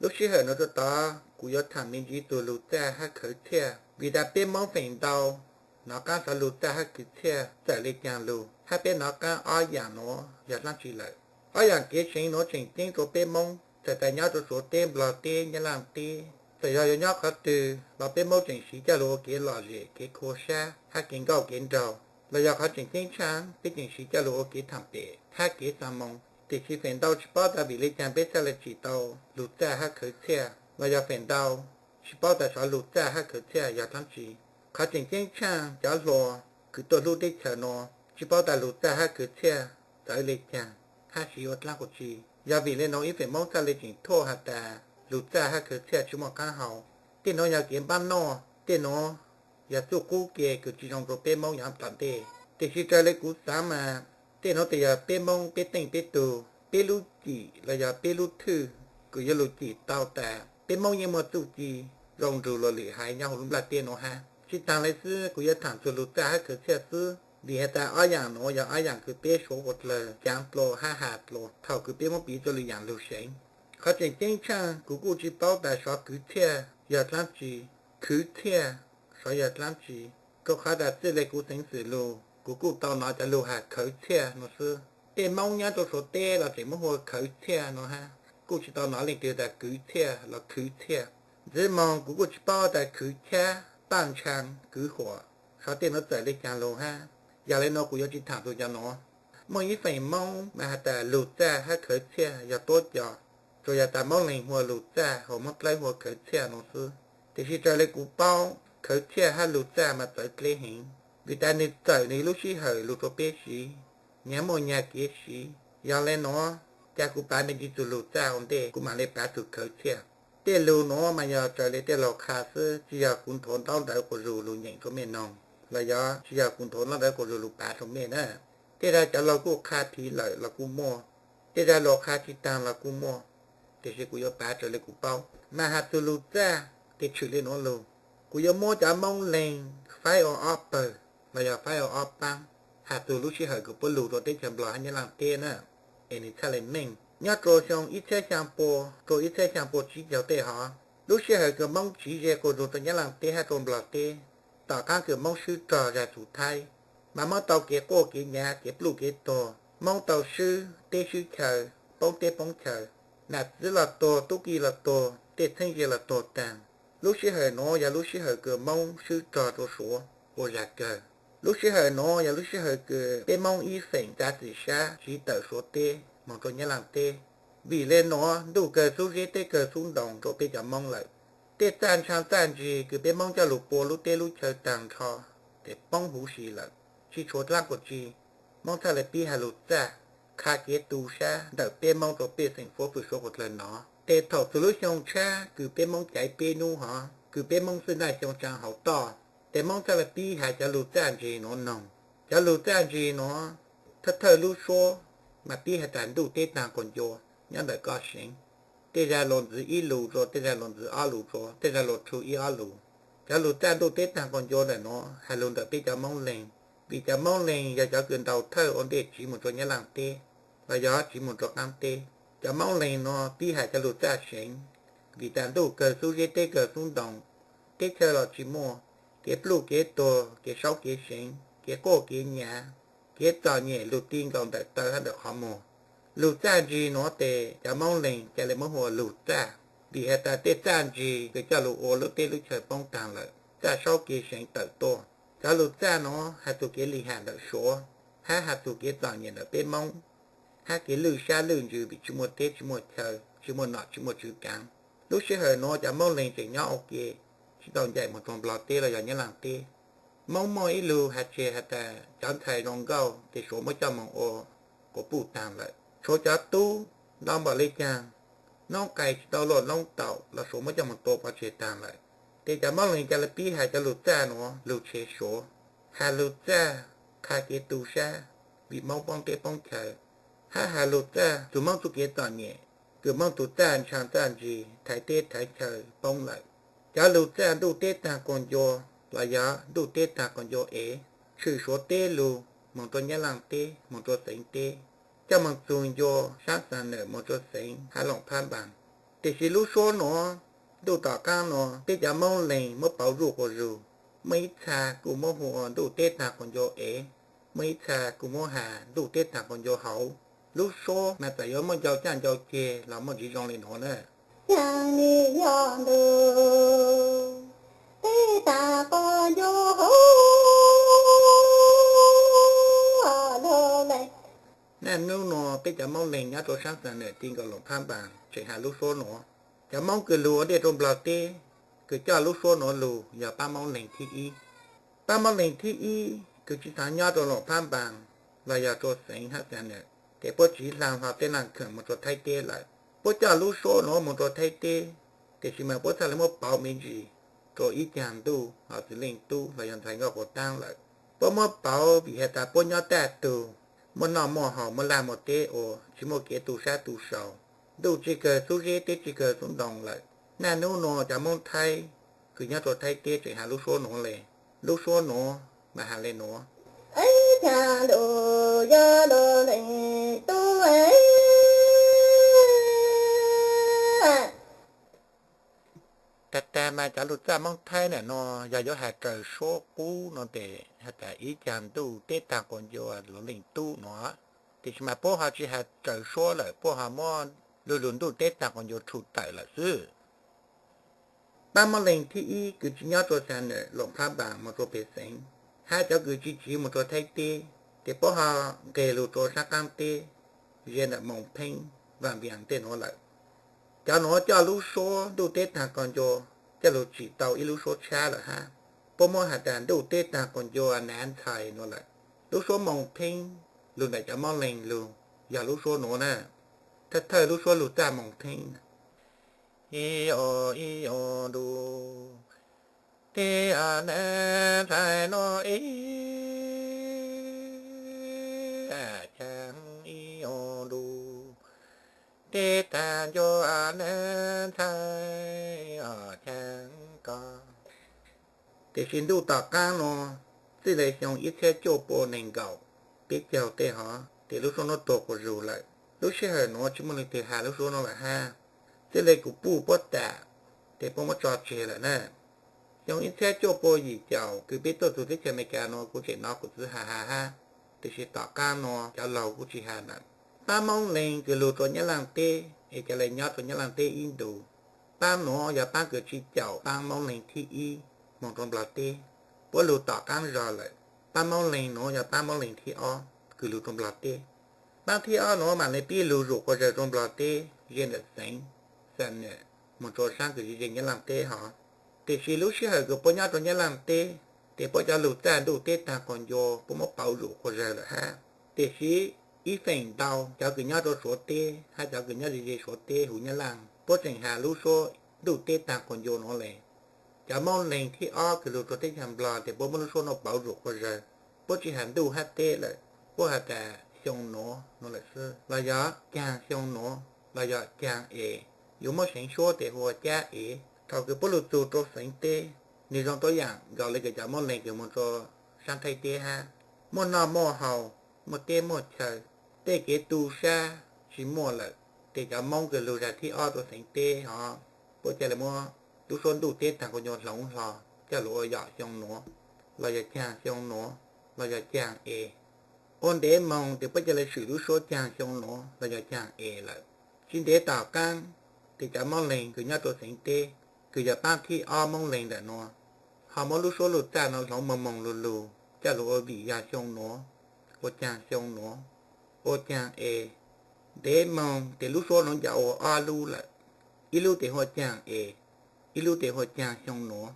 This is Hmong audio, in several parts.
Lub sij hawm no rau tod kuv yuav tham me ntsis txug lug txaj hab khawv txhiaj, vim tas peb Moob feem ntau nov qaab xyov lug txaj hab khawv txhiaj txawm le caag lug, hab peb nov qaab ob yaam nuav yog dlaab tsi lawm. Ob yaam kev seev nuav tseem ceeb rua peb Moob, txawm tas nyob rua Suav teb, Nplog teb, Nyab Laaj teb, txawm yog yuav nyob qhov twg los peb Moob tseem siv coj lug ua kev lom zem, kev khua sab hab kev nkauj kev nraug, los yog qhov tseem ceeb tshaaj peb tseem siv coj lug ua kev thaam pem hab kev xaa moo. Tiam sis feem ntau tsi paub tas vim le caag peb txhaj le tsim tau lug txaj hab khawv txhiaj, los yog feem ntau tsi paub tas xyov lug txaj hab khawv txhiaj yog dlaab tsi. Qhov tseem ceeb tshaaj cov hluas kws tuaj hlub teb chaws nuav tsi paub tas lug txaj hab khawv txhiaj txawv le caag hab siv ua dlaab tsi. Yog vim le nuav ib feem Moob txhaj le tseem thuaj has tas lug txaj hab khawv txhiaj tsi muaj qaab hau. Tej nuav yog kev npaab noj, tej nuav yog txuj qub ke kws tsi zoo rua peb Moob yav tom ntej. Tiam sis raws le kuv xaav mas tej nuav tes yog peb Moob peb teej peb tug, peb lub cim los yog peb lub thwj kws yuav lug cim tau tas peb Moob yeej muaj txuj ci zoo nrug luas lwm haiv nyob huv lub nplaj teb nuav hab. Tsi taag le xwb kuv yuav thaam txug lug txaj hab khawv txhiaj xwb, vim has tas ob yaam nuav yog ob yaam kws peb suav ua dlawg caav dlua hab has dlua thaum kws peb muab piv rua lwm yaam lug seev. Qhov tseem ceeb tshaaj kuv kuj tsi paub tas xyov khwv txhiaj yog dlaab tsi, khwv txhiaj xyov yog dlaab tsi, rua qhov tas txij le kuv xeev xwm lug kuv kuj tau nov cov lug has khawv txhiaj nuav xwb. Tej Moob nyob rua Suav teb los tseem muab hu ua khawv txhiaj nuav hab, kuj tsi tau nov leej twg tas kwv txhiaj los khwv txhiaj. Ntxiv moog kuv kuj tsi paub tas khwv chab, paj ntshaav, kwv huam, xyov tej nuav txawm le caag lug hab. Yog le nuav kuv yuav tsi thaam txug cov nuav. Muaj ib feem Moob mas has tas lug txaj hab khawv txhiaj yog tuab co, tsuas yog tas Moob Leeg hu ua lug txaj, hos Moob Dlawb hu ua khawv txhiaj nuav xwb. Tiam sis raws le kuv paub, khawv txhiaj hab lug txaj mas txawv dleb heev, vim tas nwg txawm nwg lub sij hawm lug rua peb siv, nyag muaj nyag kev siv. Yog le nuav, ca kuv pav me ntsis txug lug txaj ua ntej kuv maam le pav txug khawv txhiaj. Tej lug nuav mas yog raws le tej laug qha xwb, tsi yog kuv nthuav ntaub ntawv quas zug lug nyeem rua mej noog, los yog tsi yog kuv nthuav ntaub ntawv quas zug lug pav rua mej na. Tej zag cov laug kuj qha phiv lawm los kuj muaj, tej zag luas qha tsi taag los kuj muaj, tiam sis kuv yuav pav raws le kuv paub. Mas has txug lug txaj tes tshwm le nuav lug, kuv yuav muab cov Moob Leeg faib ua ob pawg los yog faib ua ob paab, has txug lub sij hawm kws puab lug rua teb chaws Nplog hab Nyab Laaj teb na, es nwg txhaj le meej. Nyob rua xyoo ib txhiab xyaa pua rua ib txhiab xyaa pua tsib caug tej hov, lub sij hawm kws Moob tsiv ze quas zug rua Nyab Laaj teb hab rua Nplog teb, tom qaab kws Moob swb rog zag txug Thaib, mas muab tau kev quaj kev nyav, kev pluj kev tuag, Moob tau swb teb swb chaw, poob teb poob chaw, nam txwv los tuag, tub ki los tuag, tej txheeb ze los tuag taag. Lub sij hawm nuav yog lub sij hawm kws Moob swb rog rua Suav ua zag kawg. Lub sij hawm nuav yog lub sij hawm kws peb Moob ib feem txav txim sab tsiv tawm Suav teb moog rua Nyab Laaj teb. Vim le nuav ntuj kawg xub zeb, teb kawg xub ntoo rua peb cov Moob lawm. Tej txaj ntshaav txaj ntsig kws peb Moob coj lug pua lub teb lub chaw taag nrho tes poob huv si lawm, tsi tshuav dlaab quas tsi. Moob txhaj le pib has lug txaj, qha kev tu sab ntawm peb Moob rua pej xeem fuab fwm Suav quas dlawg nov. Tes thaum txug lub xyoo tshab kws peb Moob caiv peb nub hov, kws peb Moob xwb naj xyoo tsaa hauv toj, tes Moob txhaj le pib has cov lug txaj ntsig nuav noog. Cov lug txaj ntsig nuav, thawj thawj lub suab mas pib has tas ntuj teb taag quas ncua nyob ntawm koj seev. Tej zag luas ntxiv ib lus rua, tej zag luas ntxiv ob lus rua, tej zag luas rhu ib ob lus. Cov lug txaj ntuj teb taag quas ncua ntawm nuav has lug ntawm peb cov Moob Leeg, vim cov Moob Leeg yog cov kws ntaus thawj ua ntej tsiv moog rua Nyab Laaj teb, los yog tsiv moog rua qaab teb. Cov Moob Leeg nuav pib has cov lug txaj seev, vim tas ntuj kawg xub zeb, teb kawg xub ntoo, teb chaw los tsi muaj, kev pluj kev tuag, kev saub kev seev, kev quaj kev nyav, kev txom nyem lug ti nkaus ntawm taw hab ntawm qhov muag. Lug txaj ntsig nuav tes cov Moob Leeg ca le muab hu ua lug txaj, vim has tas tej txaj ntsig kws coj lug ua lub teb lub chaw poob taag lawm, txaj saub kev seev tawm tuaj. Cov lug txaj nuav has txug kev li ham ntawm Suav, hab has txug kev txom nyem ntawm peb Moob, hab kev lwj sab lwj ntsws vim tsi muaj teb tsi muaj chaw, tsi muaj nom tsi muaj tswv kaav. Lub sij hawm nuav cov Moob Leeg tseem nyob ua ke, tsi tau ncaim moog rua Nplog teb los yog Nyab Laaj teb. Moob muaj ib lug has tseg has tas cov ntxhais zoo nkauj tes Suav muab coj moog ua quas puj taag lawm. Tshuav cov tub ntau npaum le caag, noob qais tsi tau luaj noob taum los Suav muab coj moog tua pov tseg taag lawm. Tes cov Moob Leeg ca le pib has cov lug txaj nuav lug tshev Suav, has lug txaj qha kev tu sab vim Moob poob teb poob chaw, hab has lug txaj txug Moob txuj kev txom nyem, kws Moob tug txaj ntshaav txaj ntsig thaiv teb thaiv chaw poob lawm. Cov lug txaj ntuj teb taag quas ncua los yog ntuj teb taag quas ncua es, tshwm Suav teb lug moog rua Nyab Laaj teb, moog rua Xeev teb, coj moog txug ncua saab Xaam Nawm moog rua Xeev Hav Loom Phab Npaas. Tiam sis lub suab nuav, ntuj tom qaab nuav peb cov Moob Leeg muab pauv zuj quas zug, muaj ib txha kuj muab hu ua ntuj teb taag quas ncua ev, muaj ib txha kuj muab has ntuj teb taag quas ncua hauv. Lub suab mas txawm yuav muaj ncau caj ncau ceg los muaj ntsis zoo le nuav na. Caag le yog ntuj teb taag quas ncua hauv lug le. Naj nub nuav peb cov Moob Leeg nyob rua saab Xam Nwm ti nkaus Loos Phab Npaas tseem has lub suab nuav. Cov Moob kws lug ua ntej rua Nplog teb, kws coj lub suab nuav lug yog paab Moob Leeg thib ib. Paab Moob Leeg thib ib kws tsi tau nyob rua Loos Phab Npaas los yog rua xeev hab Xam Nwm, tes puab tsiv hla hlo tej laaj kheem moog rua Thaib teb lawm. Puab coj lub suab nuav moog rua Thaib teb, tiam sis mas puab txhaj le muab pauv me ntsis rua ib caag ntuj hov Txwv Leej Tub los yog ntxhais Nkauj Quav Taab lawm. Puab muab pauv vim has tas puab nyob taj tug, muaj noj muaj haus, muaj laj muaj teb ua, tsi muaj kev tu sab tu sau. Ntuj tsi kawg xub zeb, teb tsi kawg xub ntoo lawm. Naj nub nuav cov Moob Thaib kws nyob rua Thaib teb tseem has lub suab nuav le. Lub suab nuav mas has le nuav. Ib caag ntuj yog lug leej tub. Tag tag mas cov lug txaj Moob Thaib ntawm nuav yog yuav has raws suab qub nuav tes has tas ib caag ntuj teb taag quas ncua lug leej tub nuav. Tiam sis mas puab ho tsi has raws suab lawm, puab ho muab lug lug ntuj teb taag quas ncua rhu tawm lawm xwb. Paab Moob Leeg thib ib kws tsi nyob rua Xam Nwm, Loos Phab Npaas moog rua peg xeev, hab cov kws tsi tsiv moog rua Thaib teb, tes puab ho nqeg lug rua saab qaab teb, ze ntawm Moos Pheeb, Vaaj Vias tej nuav lawm. Cov nuav coj lub suab ntuj teb taag quas ncua coj lug tsim tau ib lub suab tshab lawm hab, puab muab has tas ntuj teb taag quas ncua nav ntxhais nuav lawm. Lub suab Moos Pheeb lug ntawm cov Moob Leeg lug yog lub suab nuav na, thawj thawj lub suab lug txaj Moos Pheeb. Ib o ib o ntuj teb a nav ntxhais nuav ib a caag, ib o ntuj teb taag ncua a nav ntxhais a caag ko. Tiam sis ntuj tom qaab nuav, txij le xyoo ib txhiab cuaj pua neeg nkaum peb caug tej hov, tes lub suab nuav tuag quas zug lawm. Lub sij hawm nuav tsi muaj leej twg has lub suab nuav lawm hab. Txij le kuv puj puab tam, tes puab muab tso tseg lawm na. Xyoo ib txhiab cuaj pua yim caum kws peb tuaj txug teb chaws Amelikas nuav kuv tseem nov kuv txiv has has hab, tiam sis tom qaab nuav cov laug kuj tsi has lawm. Paab Moob Leeg kws lug rua Nyab Laaj teb es ca le nyob rua Nyab Laaj teb ib ntus. Paab nuav yog paab kws tsi caum paab Moob Leeg thib ib moog rua Nplog teb, puab lug tom qaab zog lawm. Paab Moob Leeg nuav yog paab Moob Leeg thib ob kws lug rua Nplog teb. Paab thib ob nuav mam le pib lug zuj quas zug rua Nplog teb ze ntawm xeev Xam Nwm moog rua saab kws ze ze Nyab Laaj teb hov. Tiam sis lub sij hawm kws puab nyob rua Nyab Laaj teb, tes puab cov lug txaj ntuj teb taag quas ncua puab muab pauv zuj quas zug lawm hab. Tiam sis ib feem ntau cov kws nyob rua Suav teb hab cov kws nyob ze ze Suav teb huv Nyab Laaj puab tseem has lub suab ntuj teb taag quas ncua nuav le. Cov Moob Leeg thib ob kws lug rua teb chaws Nplog tes puab muab lub suab nuav pauv zuj quas zug. Puab tsi has ntuj hab teb lawm, puab has tas xyoo nuav nuav lawm xwb, los yog caag xyoo nuav, los yog caag es. Yus muab seev suab tes hu ua cab ev. Thaus kws puab lug txug rua xeev teb, nwg zoo tuab yaam nkaus le kws cov Moob Leeg kws moog rua saab Thaib teb hab, muaj noj muaj haus, muaj teb muaj chaw, tej kev tu sab tsi muaj lawm. Tes cov Moob kws lug zag thib ob rua xeev teb hov, puab ca le muab lub suab ntuj teb taag quas ncua hloov hlo coj lug ua yom xyoo nuav, los yog caag xyoo nuav, los yog caag es. Ua ntev moog tes puab ca le swm lub suab caag xyoo nuav los yog caag es lawm. Tsi ntev tom qaab, tes cov Moob Leeg kws nyob rua xeev teb, kws yog paab thib ob Moob Leeg ntawm nuav, ho muab lub suab lug txaj nuav hloov moog moog lug lug coj lug ua vim yog xyoo nuav, ua caag xyoo nuav, ua caag es. Ntev moog tes lub suab nuav nco ua ob lub lawm, ib lub tes hu ua caag es, ib lub tes hu ua caag xyoo nuav.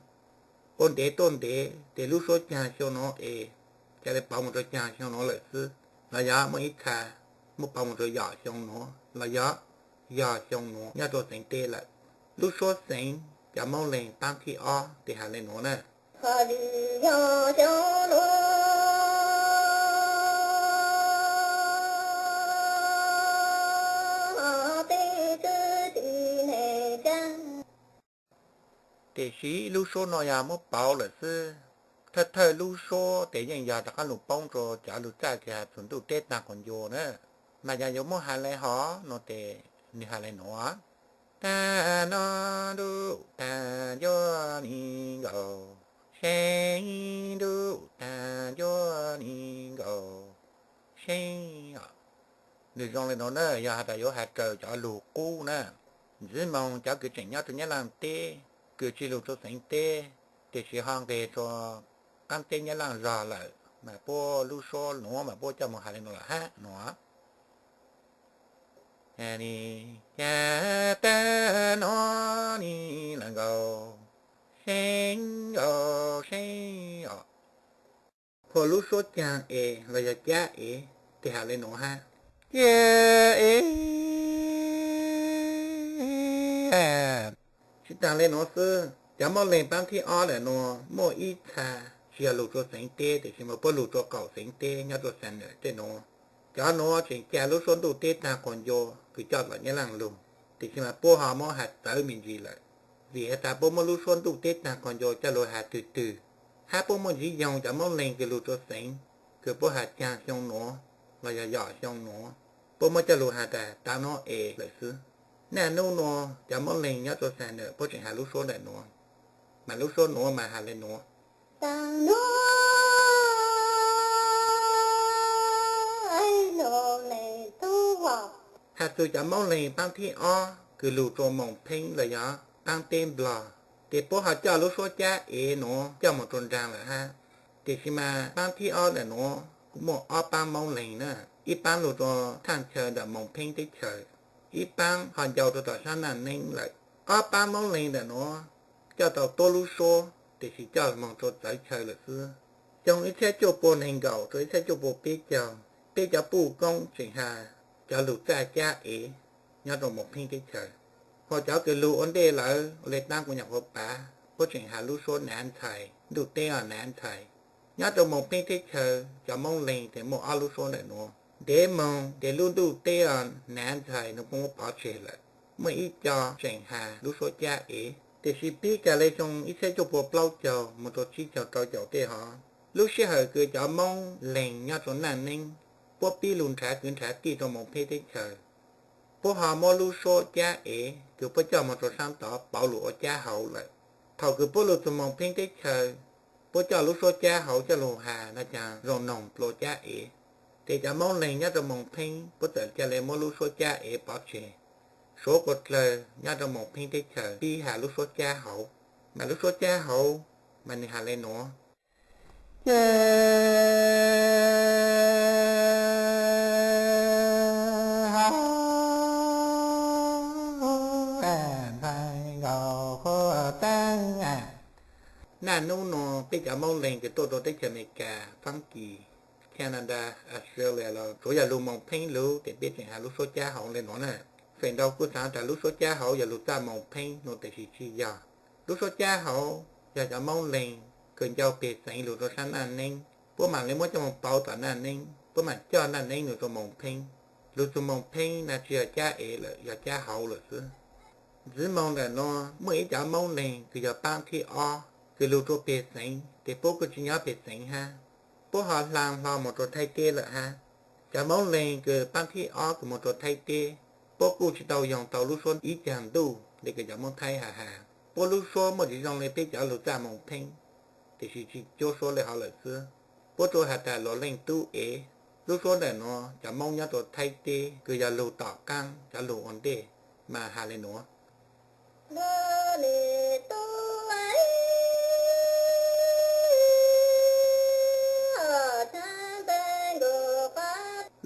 Ua ntev tuaj ntev tes lub suab caag xyoo nuav es ca le pauv moog rua caag xyoo nuav lawm xwb, los yog muaj ib txha muab pauv moog rua yom xyoo nuav los yog yog xyoo nuav nyob rua xeev teb lawm. Lub suab xeev cov Moob Leeg paab thib ob tes has le nuav na. Yog xyoo nuav tej txwv tsi ne caag. Tiam sis lub suab nuav yog muab pauv lawm xwb. Thawj thawj lub suab tes yeej yog rov qaab lug poob rua cov lug txaj kws has txug ntuj teb taag quas ncua na. Mas yog yuav muab has le hov nuav tes nwg has le nuav. Tag no ntuj tag ncua ni nkaus, seeb ntuj tag ncua ni nkaus, seeb os. Nws zoo li no na, yog has tas yuav has raws cov lus qub na. Ntxiv moo cov kws tseem nyob rua Nyab Laaj teb, kws tsi lug rua Xeev teb, tiam sis ho nqeg rua qaab teb Nyab Laaj zog lawm mas puab lub suab nuav mas puab coj moog has le nuav lawm hab no. Cas tag no ni lawm nkaus, seeb nkaus seeb os. Phua lub suab caag es los yog cab es, tes has le nuav hab. Cab es. Tsi taag le nuav xwb, cov Moob Leeg paab thib ob ntawm nuav muaj ib txha tsi yog lug rua Xeev teb, tiam sis mas puab lug rua qaum Xeev teb nyob rua Xam Nwm tej nuav. Cov nuav tseem ca lub suab ntuj teb taag quas ncua kws coj tom Nyab Laaj lug, tiam sis mas puab ho muab has txawv me ntsis lawm, vim has tas puab muab lub suab ntuj teb taag quas ncua coj lug has twg twg, hab puab muaj ntsiv yoog cov Moob Leeg kws lug rua Xeev, kws puab has caag xyoo nuav los yog yom xyoo nuav, puab muab coj lug has tas tav no es lawm xwb. Naj nub nuav cov Moob Leeg nyob rua Xam Nwm puab tseem has lub suab ntawm nuav, mas lub suab nuav mas has le nuav. Taag nuav, has txug cov Moob Leeg paab thib ob kws lug rua Moos Pheeb los yog qaab teb Nplog, tes puab ho coj lub suab cab es nuav coj moog rua nraag lawm hab. Tiam sis mas paab thib ob ntawm nuav kuj muaj ob paab Moob Leeg na, ib paab lug rua thaaj chaw ntawm Moos Pheeb teb chaws, ib paab ho ncau rua tom saab Naj Neeb lawm. Ob paab Moob Leeg ntawm nuav coj tau tuab lub suab, tiam sis coj moog rua txawv chaw lawm xwb. Xyoo ib txhiab cuaj pua neeg nkaum rua ib txhiab cuaj pua peb caug, peb cov puj koob tseem has cov lug txaj cab es nyob rua Moos Pheeb teb chaws. Ho cov kws lug ua ntej lawm ua le taab kuv nyuam qhuav pav, puab tseem has lub suab nav ntxhais, ntuj teb os nav ntxhais. Nyob rua Moos Pheeb teb chaws cov Moob Leeg tes muaj ob lub suab ntawm nuav. Ntev moog tes lub ntuj teb os nav ntxhais nuav puab muab pov tseg lawm. Muaj ib co tseem has lub suab cab es, tiam sis pib kag le xyoo ib txhiab cuaj pua plaub caug moog rua tsib caug rau caum tej hov, lub sij hawm kws cov Moob Leeg nyob rua Naj Neeb, puab pib lug nrhav kwv nrhav tij rua Moos Pheeb teb chaws, puab ho muab lub suab cab es kws puab coj moog rua saab tod pauv lug ua cab hauv lawm. Thaum kws puab lug txug Moos Pheeb teb chaws, puab coj lub suab cab hauv coj lug has no caag zoo noog plua cab es. Tes cov Moob Leeg nyob rua Moos Pheeb puab txawm ca le muab lub suab cab es pov tseg. Suav kuas dlawg nyob rua Moos Pheeb teb chaws pib has lub suab cab hauv, mas lub suab cab hauv mas nwg has le nuav. Naj nub nuav peb cov Moob Leeg kws tuaj rua teb chaws Amelikas, Faab Kis, Canada, Australia los tsuav yog lug Moos Pheeb lug tes peb tseem has lub suab cab hauv le nuav na. Feem ntau kuj xaav tas lub suab cab hauv yog lug txaj Moos Pheeb no tes sis tsi yog. Lub suab cab hauv yog cov Moob Leeg kws ncau peg xeev lug rua saab Naj Neeb, puab maam le muab coj moog pauv tom Naj Neeb, puab maam coj Naj Neeb nwg rua Moos Pheeb. Lug txug Moos Pheeb na tsi yog cab es lawm, yog cab hauv lawm xwb. Ntxiv moo ntawm nuav muaj ib cov Moob Leeg kws yog paab thib ob kws lug rua peg xeev, tes puab kuj tsi nyob peg xeev hab, puab ho hla hlo moog rua Thaib teb lawm hab. Cov Moob Leeg kws paab thib ob kws moog rua Thaib teb, puab kuj tsi tau yoog tau lub suab ib caag ntuj le kws cov Moob Thaib has has. Puab lub suab muaj tsi zoo le peb cov lug txaj Moos Pheeb, tiam sis tsi cuab suab le hov lawm xwb. Puab tsuas has tas Luas Leej Tub es. Lub suab ntawm nuav cov Moob nyob rua Thaib teb kws yog lug tom qaab cov lug ua ntej mas has le nuav.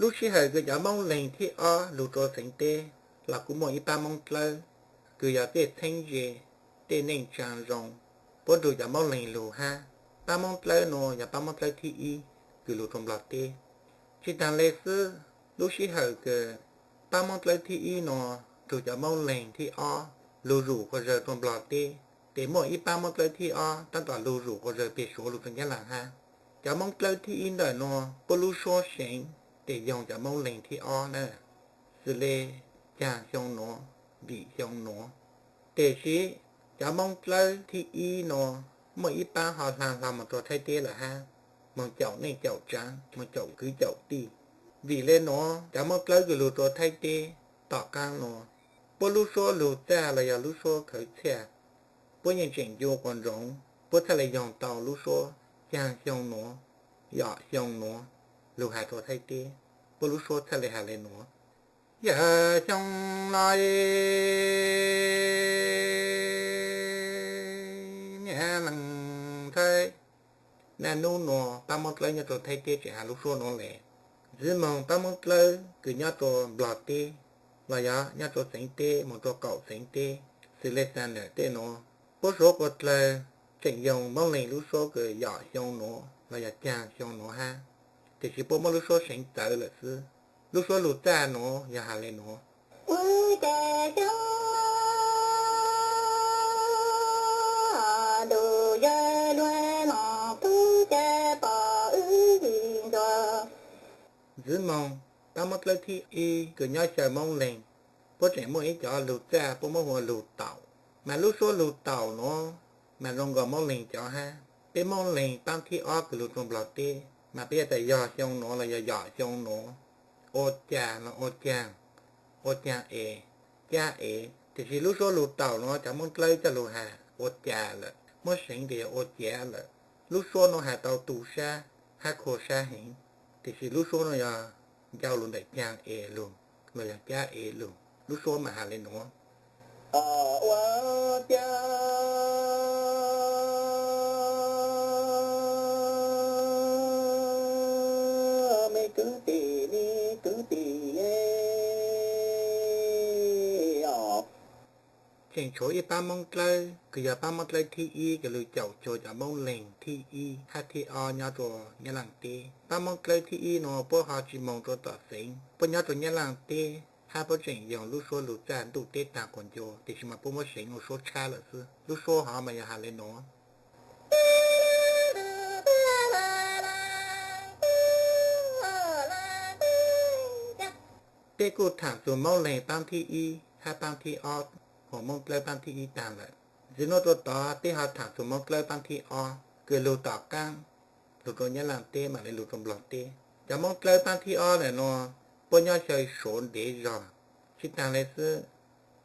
Lub sij hawm kws cov Moob Leeg thib ob lug rua xeev teb los kuj muaj ib paab Moob Dlawb kws yog tej txheeb ze, tej neej tsaa zoo, puab nrug cov Moob Leeg lug hab. Paab Moob Dlawb nuav yog paab Moob Dlawb thib ib kws lug rua Nplog teb. Tsi taag le xwb, lub sij hawm kws paab Moob Dlawb thib ib nuav nrug cov Moob Leeg thib ob lug zum quas zawg rua Nplog teb, tes muaj ib paab Moob Dlawb thib ob taab tom lug zum quas zawg peg Suav lug rua Nyab Laaj hab. Cov Moob Dlawb thib ib ntawm nuav puab lub suab seev tes yoog cov Moob Leeg thib ob na, xws le caag xyoo nuav, vim xyoo nuav. Tiam sis cov Moob Dlawb thib ib nuav muaj ib paab ho hla hlo moog rua Thaib teb lawm hab, moog caum neej caum tsaav, moog caum kwv caum tij. Vim le nuav cov Moob Dlawb kws lug rua Thaib teb tom qaab nuav, Puab lub suab lug txaj los yog lub suab khawv txhiaj, puab yeej tseem ncu quas ntsoov, puab txhaj le yoog tau lub suab caag xyoo nuav, yom xyoo nuav, lug has rua Thaib teb. Puab lub suab txhaj le has le nuav: Yawm xyoo no, niam leej ntxhais. Naj nub nuav pab Moob Dlawb nyob rua Thaib teb tseem has lub suab nuav le. Ntxiv moog pab Moob Dlawb kws nyob rua Nplog teb los yog nyob rua Xeev teb moog rua Qaum Xeev teb, xws le Xa Nam tej nuav, puab suav quas dlawg tseem yoog Moob Leeg lub suab kws yom xyoo nuav los yog caag xyoo nuav hab, tiam sis puab muab lub suab seev txawv lawm xwb. Lub suab lug txaj nuav yog has le nuav: Wb ces xyoo ntuj yawg luag los tub ces pom wb ntsuag. Ntxiv moog pab Moob Dlawb thib ib kws nyob xyaw Moob Leeg, puab tseem muaj ib cov lug txaj puab muab hu ua lug taum, mas lub suab lug taum nuav mas zoo nkaus Moob Leeg cov hab. Peb Moob Leeg paab thib ob kws lug rua Nplog teb mas peb has tas yog xyoo nuav los yog yom xyoo nuav, ua cas los ua caag, ua caag es, cab es, tiam sis lub suab lug taum nuav cov Moob Dlawb coj lug has ua cas lawm, muab seev tas yog ua ciav lawm. Lub suab nuav has tau tu sab hab khua sab heev, tiam sis lub suab nuav yog ncau lug ntawm caag es lug los yog cab es lug, lub suab mas has le nuav: Ua cas me kwv tij, me kwv tij os. Tseem tshuav ib pab Moob Dlawb kws yog pab Moob Dlawb thib ib kws lug caum cuag cov Moob Leeg thib ib hab thib ob nyob rua Nyab Laaj teb. Pab Moob Dlawb thib ib nuav puab ho tsi moog rua tom xeev, puab nyob rua Nyab Laaj teb hab puab tseem yoog lub suab lug txaj ntuj teb taag quas ncua, tiam sis mas puab muab seev ua suab tshab lawm xwb. Lub suab hov mas yog has le nuav: Peb kuj thaam txug Moob Leeg paab thib ib hab paab thib ob, hos Moob Dlawb paab thib ib taag lawm. Ntxiv nuav rua tod peb ho thaam txug Moob Dlawb paab thib ob kws lug tom qaab, lug rua Nyab Laaj teb mam le lug rua Nplog teb. Cov Moob Dlawb paab thib ob ntawm nuav puab nyob xyaw Suav ntev zog, tsi taag le xwb,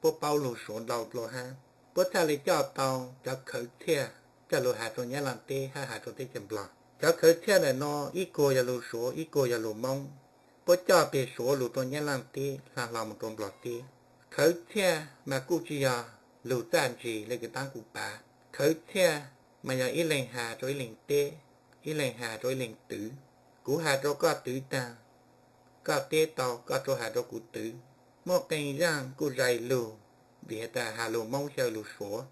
puab paub lug Suav ntau dlua hab, puab txhaj le coj tau cov khawv txhiaj coj lug has rua Nyab Laaj teb hab has rua teb chaws Nplog. Cov khawv txhiaj ntawm nuav ib kuag yog lug Suav, ib kuag yog lug Moob. Puab coj peg Suav lug rua Nyab Laaj teb hla hlo moog rua Nplog teb. Khawv txhiaj mas kuj tsi yog lug txaj ntsis le kws taab kuv pav. Khawv txhiaj mas yog ib leeg has rua ib leeg teb, ib leeg has rua ib leeg twv. Kuv has rua koj twv taag, koj teb tau koj rua has rua kuv twv. Muaj qee zaaj kuj zais lug, vim has tas has lug Moob xyaw lug Suav.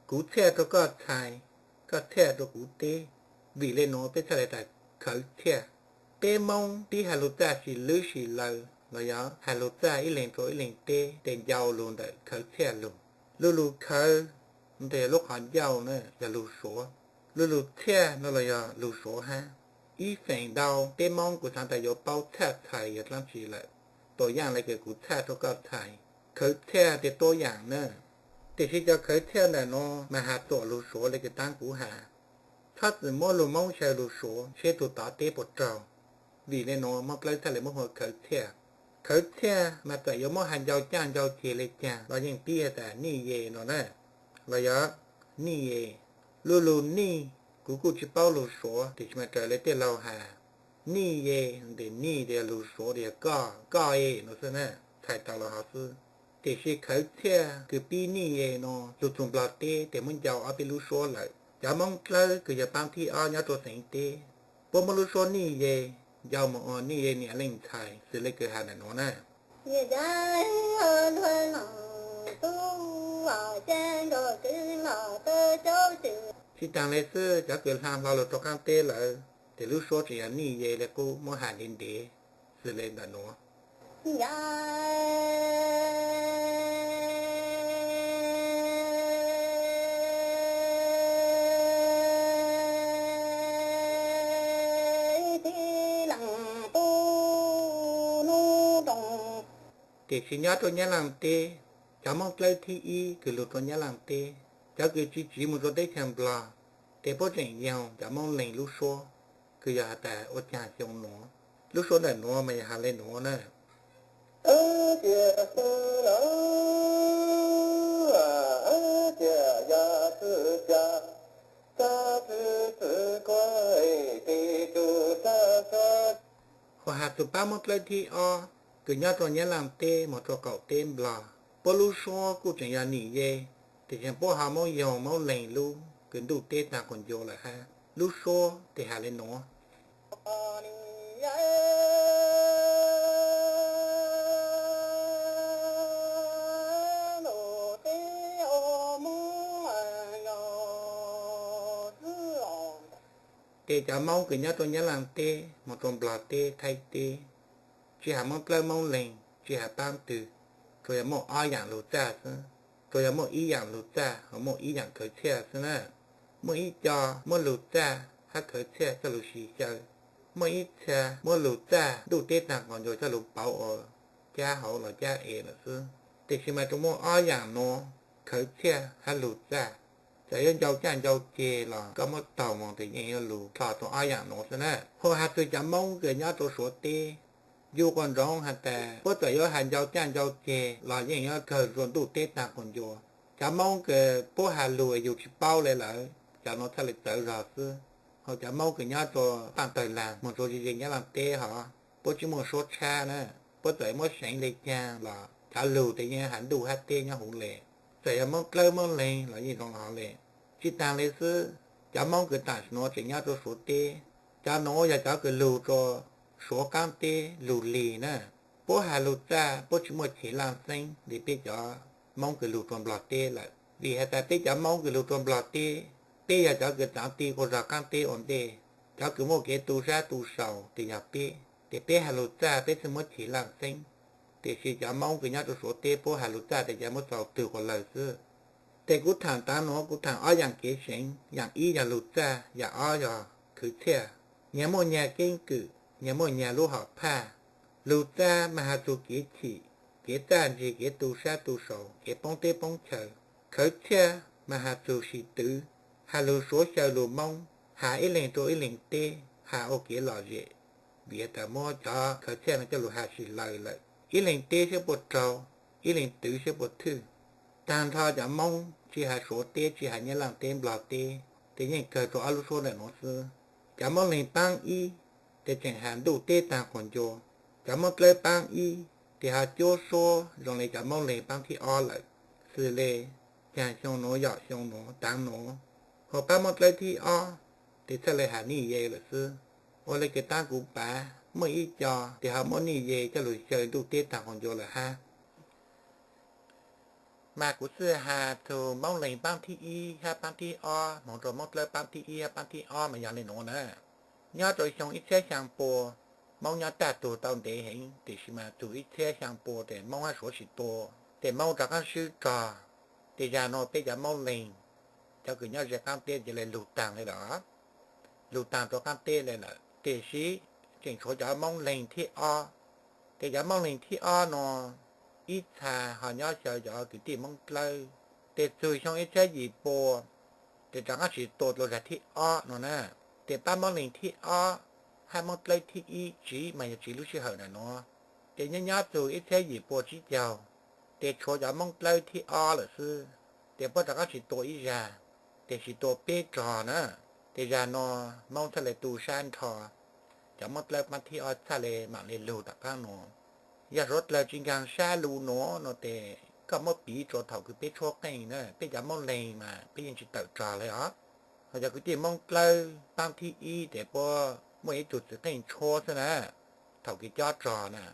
Kuv txhiaj rua koj txhais, koj txhiaj rua kuv teb. Vim le nuav peb txhaj le tas khawv txhiaj. Peb Moob pib has lug txaj sis lwb sis law los yog has lug txaj ib leeg rua ib leeg teb tes ncau lug ntawm khawv txhiaj lug. Lu lug khawv ntawd yog lub qhov ncauj na, yog lug Suav. Lu lug txhiaj no los yog lug Suav hab. Ib feem ntau peb Moob kuv xaav tas yuav paub txhaj txhais yog dlaab tsi lawm. Tuam yaaj le kws kuv txhaj rua koj txhais, khawv txhiaj tes tuab yaam na. Tiam sis cov khawv txhiaj ntawm nuav mas has tuam lug Suav le kws taab kuv has. Txhob txwm muab lug Moob xyaw lug Suav seb tug tod teb puas raug. Vim le nuav Moob Dlawb txhaj le muab hu ua khawv txhiaj. Khawv txhiaj mas txawm yuav muab has ncau caaj ncau ceg le caag los yeej pib has tas nij ye no na, los yog nij ye. Lu lug nij kuv kuj tsi paub lug Suav tiam sis mas raws le tej laug has, nij ye tes nij tes yog lug Suav tes yog koj, koj e no xwb na, txhais tau los hov xwb. Tiam sis khawv txhiaj kws pib nij ye no lug txug Nplog teb tes muab ncau ob peb lub suab lawm. Cov Moob Dlawb kws yog paab thib ob nyob rua Xeev teb, puab muab lub suab nij ye ncau moog ua nij ye niam leej ntxhais xws le kws has ntawm nuav na. Tsi taag le xwb, cov kws hla hlo lug rua qaab teb lawm tes lub suab tseem yog nij ye le qub muab has ntev ntev xws le ntawm nuav. Tiam sis nyob rua Nyab Laaj teb, cov Moob Dlawb thib ib kws lug rua Nyab Laaj teb, cov kws tsi tsiv moog rua teb chaws Nplog, tes puab tseem yoog cov Moob Leeg lub suab, kws yog has tas ua caag xyoo nuav. Lub suab ntawm nuav mas yog has le nuav na. Cia xwb los, cia yog xwb cas, txhob txwv txwv kuv tis tus sab xwb. Hos has txug pab Moob Dlawb thib ob kws nyob rua Nyab Laaj teb moog rua qaum teb Nplog, puab lub suab kuj tseem yog Nim Ye, tab sis puab ho muab yoog Moob Leeg lub kws ntuj teb taag quas ncua lawm hab. Lub suab tes has le nuav. Tes cov Moob kws nyob rua Nyab Laaj teb moog rua Nplog teb, Thaib teb, tsi has Moob Dlawb Moob Leeg, tsi has paab twg, tsuas yog muaj ob yaam lug txaj xwb. Tsuas yog muaj ib yaam lug txaj hos muaj ib yaam khawv txhiaj xwb na. Muaj ib co muab lug txaj hab khawv txhiaj coj lug siv xyaw, muaj ib txhia muab lug txaj ntuj teb taag quas ncua coj lug pauv ua cab hauv los cab ev lawm xwb. Tab sis mas tsuas muaj ob yaam nuav, khawv txhiaj hab lug txaj. Txawm yuav ncau caj ncau ceg los koj muab taug moog tes yeej yuav lug dlhau rua ob yaam nuav xwb na. Hos has txug cov Moob kws nyob rua Suav teb, yug quas ntsoov has tas puab txawm yuav has ncau caj ncau ceg los yeej yuav kawg rua ntuj teb taag quas ncua. Cov Moob kws puab has lug yug tsi paub le lawm, cov nuav txhaj le txawv zog xwb. Hos cov Moob kws nyob rua paaj tawg laag moog rua ze ze Nyab Laaj teb hov, puab tsi muaj suab tshab na, puab txawm muab seev le caag los cov lug tes yeej has ntuj hab teb nyob huv le. Txawm yog Moob Dlawb Moob Leeg los yeej zoo hov le. Tsi taag le xwb, cov Moob kws tam sim nuav tseem nyob rua Suav teb, cov nuav yog cov kws lug rua Suav qaab teb lug lig na. Puab has lug txaj puab tsi muaj chiv laaj xeeb le peb cov Moob kws lug rua Nplog teb lawm, vim has tas peb cov Moob kws lug rua Nplog teb, peb yog cov kws txaav ti quas zog qaab teb ua ntej. Cov kws muaj kev tu sab tu sau tes yog peb, tes peb has lug txaj peb txhaj muab chiv laaj xeeb. Tab sis cov Moob kws nyob rua Suav teb puab has lug txaj tes cov muab txaus twg quas lawg xwb. Tes kuv thaam taav nuav kuv thaam ob yaam kev seev, yaam ib yog lug txaj, yaam ob yog khawv txhiaj. Nyag muaj nyag keeb kwm, nyag muaj nyag lub hom phaj. Lug txaj mas has txug kev chim, kev txaj ntsig, kev tu sab tu sau, kev poob teb poob chaw. Khawv txhiaj mas has txug sim twv, has lug suav xyaw lug Moob, has ib leeg rua ib leeg teb, has ua kev lom zem. Vim tas muab cov khawv txhiaj no coj lug has sim laws lawm, ib leeg teb saib puas raug, ib leeg twv saib puas thwj. Taag nrho cov Moob tsi has Suav teb tsi has Nyab Laaj teb Nplog teb, tes yeej kawg rua ob lub suab ntawm nuav xwb. Cov Moob Leeg paab ib, tes tseem has ntuj teb taag quas ncua. Cov Moob Dlawb paab ib, tes ho cuab suab zoo le cov Moob Leeg paab thib ob lawm, xws le caag xyoo nuav yom xyoo nuav taav nuav. Hos paab Moob Dlawb thib ob, tes txhaj le has Nij Ye lawm xwb. Ua le kws taab kuv pav, muaj ib co tes ho muab Nij Ye coj lug xyaw ntuj teb taag quas ncua lawm hab. Mas kuv xwb has txug Moob Leeg paab thib ib hab paab thib ob moog rua Moob Dlawb paab thib ib hab paab thib ob mas yog le nuav na. Nyob rua xyoo ib txhiab xyaa pua, Moob nyob taj tug tau ntev heev, tab sis mas txug ib txhiab xyaa pua tes Moob hab Suav tsi tua, tes Moob rov qaab swb rog. Tes zag nuav peb cov Moob Leeg, cov kws nyob ze qaab teb cia le lug taag le lawm, lug taag rua qaab teb le lawm, tab sis tseem tshuav cov Moob Leeg thib ob. Tes cov Moob Leeg thib ob nuav, ib txha ho nyob xyaw cov kwv tij Moob Dlawb, tes txug xyoo ib txhiab yim pua, tes rov qaab tsi tua dlua zag thib ob nuav na. Tes paab Moob Leeg thib ob hab Moob Dlawb thib ib tsiv mas yog tsiv lub sij hawm ntawm nuav. Tes nyob nyob txug ib txhiab yim pua tsib caug, tes tshuav cov Moob Dlawb thib ob lawm xwb, tes puab rov qaab tsi tua ib zag, tes tsi tua peb rog na. Tes zag nuav Moob txhaj le tu sab nrho, cov Moob Dlawb paab thib ob txhaj le maam le lug tom qaab nuav. Yog suav dlawg tsi nkaag sab lug nuav no tes koj muab piv rua thaum kws peb tshuab qeej na, peb cov Moob Leeg mas peb yeej tsi tawm rog le os. Hos cov kwv tij Moob Dlawb paab thib ib tes puab muaj ib tug txiv qeej tshuab xwb na, thaum kws cob rog na.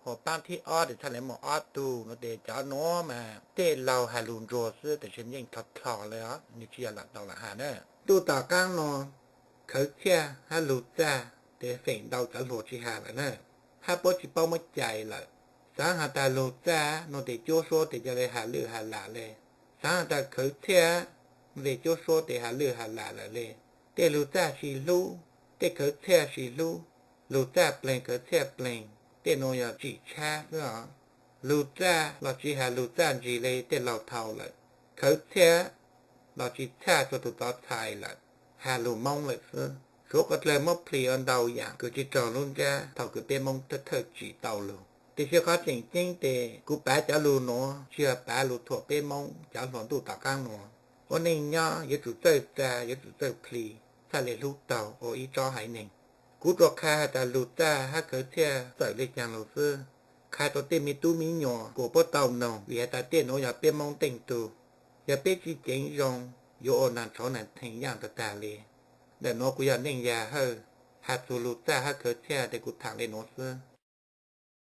Hos paab thib ob tes txhaj le muaj ob tug no tes cov nuav mas tej laug has lug ntsuag xwb tab sis yeej dlho dlho le os, nws tsi yog lam tau lam has na. Ntuj tom qaab nuav khawv txhiaj hab lug txaj tes feem ntau cov hluas tsi has lawm na, hab puab tsi paub muab cais lawm. Xaav has tas lug txaj no tes cuab suab tes ca le has lwj has lam le. Xaav has tas khawv txhiaj, npe cuab suab tes has lwj has lam lawm le. Tej lug txaj tsi hlub, tej khawv txhiaj tsi hlub. Lug txaj pleeg khawv txhiaj pleeg, tej nuav yog tsim tshab xwb os. Lug txaj los tsi has lug txaj ntsig le tej laug thau lawm. Khawv txhiaj los tsi txhaj rua tug tov txhais lawm, has lug Moob lawm xwb. Suav dlawg muab plhis ua ntau yaam kws tsi raug lub ntsab thaum kws peb Moob thawj thawj tsim tau lug. Tiam sis qhov tseem ceeb ces kuv pav cov lug nuav tsis yog pav lug thuam peb Moob cov hluas ntuj tom qaab nuav. Ua neej nyob yuav tsum txawj txag, yuav tsum txawj plhis, txhaj le hlub taug ua ib tsob haiv neeg. Kuv tsuas qha has tas lug txaj hab khawv txhiaj txawm le caag lug xwb, qha rua tej me tub me nyuam kuas puab tau noog, vim has tas tej nuav yog peb Moob teej tug. Yog peb tsi ceev zoo, yuav ua naag tshauv naag theeg yaaj tag tag le. Ntawm nuav kuv yog Neej Yag Hawj, has txug lug txaj hab khawv txhiaj tes kuv thaam le nuav xwb.